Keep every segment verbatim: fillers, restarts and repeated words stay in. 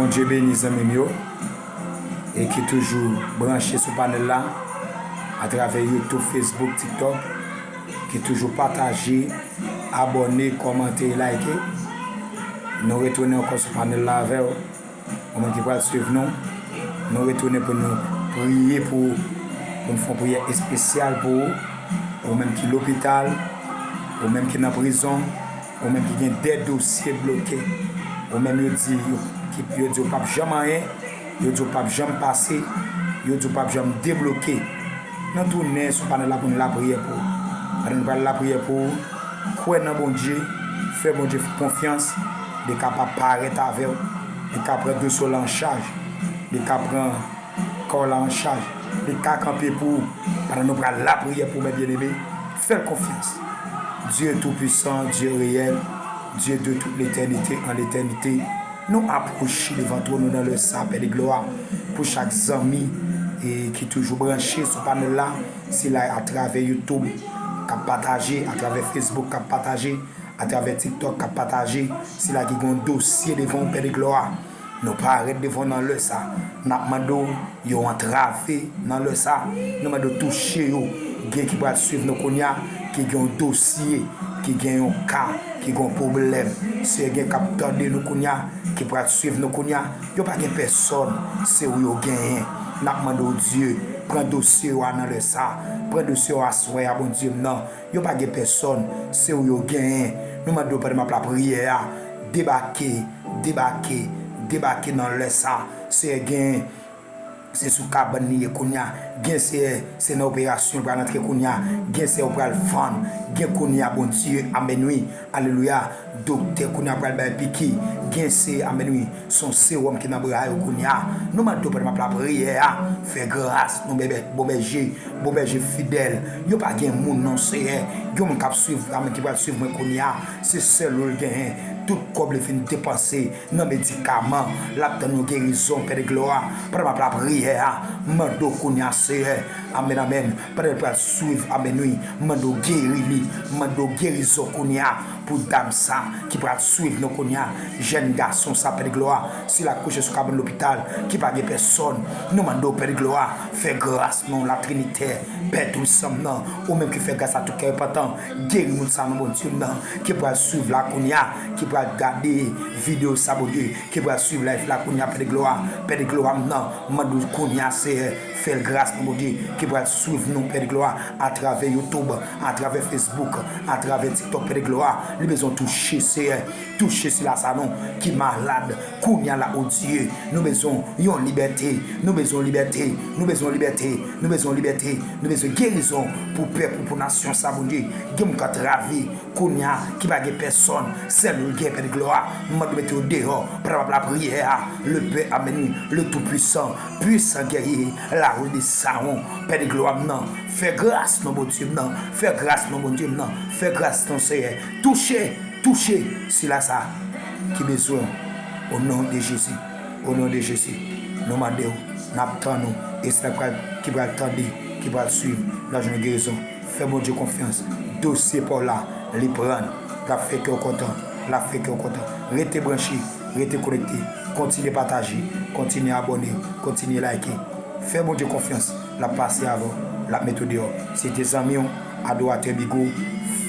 Bondye beni zanmi m yo e ki toujou branche sou panèl la atravè YouTube, Facebook, TikTok, ki toujou pataje, abòne, kòmante e like. Nou retounen ankò sou panèl la avè w. Ou menm ki pral swiv nou, nou retounen pou nou priye pou ou, pou nou fè yon priyè espesyal pou ou, ou menm ki lopital, ou menm ki nan prizon, ou menm ki gen de dosye bloke, ou menm yo di yo, ki, yo di yo p ap janm anyen, yo di yo p ap janm pase, yo di yo p ap janm debloke. Nou tounen sou panèl la pou nou lapriyè pou ou. Pandan nou pral lapriyè pou ou, kwè nan Bondye, fè Bondye konfyans, li kapab parèt avè w, li ka pran dosye w la an chaj, li ka pran kò w la an chaj, li ka kanpe pou ou. Pandan nou pral lapriyè pou ou, mè byeneme, fè l konfyans. Dieu tout-puissant, Dieu réel, Dieu de toute l'éternité en l'éternité, nou apwoche devan twòn ou nan lè sa, Pè de glwa, pou chak zanmi e ki toujou branche sou panèl la, sila atravè YouTube k ap pataje, atravè Facebook k ap pataje, atravè TikTok k ap pataje, sila ki gen yon dosye devan w, Pè de glwa. Nou parèt devan w nan lè sa. N ap mande w yon antrave nan lè sa. Nou mande w touche yo. Gen ki pral swiv nou kounye a, ki gen yon dosye, ki gen yon ka, ki gen yon pwoblèm. Seyè, gen k ap tande nou kounye a, ki pral swiv nou kounye a, yo pa gen pèsòn, se ou yo genyen. N ap mande w, Dye, pran dosye yo a nan lè sa. Pran dosye yo aswè a, Bondye m nan. Yo pa gen pèsòn, se ou yo genyen. Nou mande w pandan m ap lapriyè a, debake, debake, debake nan lè sa. Seyè, gen, se sou kabann li ye kounye a. Gen, Seyè, se nan operasyon l pral antre kounye a. Gen, Seyè, ou pral fann. Gen kounye a, Bondye, amèn wi, alelouya. Doktè kounye a pral bay piki. Gen, Seyè, amèn wi, se yon sewòm ki nan bra yo kounye a. Nou mande w pandan m ap lapriyè a, fè gras, nou bèbè, bon bèje. Bon bèje fidèl, yo pa gen moun non, Seyè. Gen moun k ap swiv, amèn, ki pral swiv mwen kounye a. Se sèl ou l genyen. Tout kòb li fin depanse nan medikaman. L ap tann yon gerizon, Pè de glwa. Pandan m ap lapriyè a, mande w kounye a, Seyè. Amèn, amèn. Pandan l pral swiv, amèn, wi. Mande w geri li. Mande w gerizon kounye a. Pou dam sa ki pral swiv nou kounye a, jèn gason sa, Pè de glwa, sila kouche sou kabann lopital, ki pa gen pèsòn, nou mande w, Pè de glwa, fè gras non, Latrinitè, Pè Toupisan m nan, ou menm ki fè gras a tout kè repantan, geri moun sa non, Bondye m nan, ki pral swiv la kounye a, ki pral gade videyo sa, Bondye, ki pral swiv live la kounye a, Pè de glwa, Pè de glwa m nan, mande w kounye a, Seyè, fè l gras non, Bondye, ki pral swiv nou, Pè de glwa, atravè YouTube, atravè Facebook, atravè TikTok, Pè de glwa, li bezwen touche, Seyè, touche sila sa non, ki malad, kounye a la, o Dye, nou bezwen yon libète, nou bezwen libète, nou bezwen libète, nou bezwen libète, nou bezwen gerizon pou pèp ou, pou nasyon sa, Bondye, gen moun k antrave, kounye a, ki pa gen pèsòn, sèl ou l gen, Pè de glwa. M mande w mete yo deyò, pandan m ap lapriyè a, le Pè, amèn, wi, le Toupisan, Pwisan gèye, Lawi de Sawon, Pè de glwa m nan, fè gras non, Bondye m nan, fè gras non, Bondye m nan, fè gras non, Seyè. Touche, touche sila sa ki bezwen w, o non de Jezi, o non de Jezi. Nou mande w, n ap tann ou, e sila ki pral, ki pral tande, ki pral swiv, l ap jwenn gerizon. Fè Bondye konfyans. Dosye pa w la, li pran l. L ap fè kè w kontan. L ap fè kè w kontan. Rete branche, rete konekte. Kontinye pataje, kontinye abòne, kontinye like. Fè Bondye konfyans. L ap pase avè w. L ap mete w deyò. Se te zanmi w, adoratè Bigo,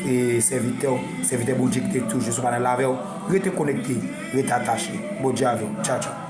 e sèvitè w, sèvitè Bondye ki te toujou sou panèl la avè w. Rete konekte, rete atache. Bondye avè w. Tchaw, tchaw.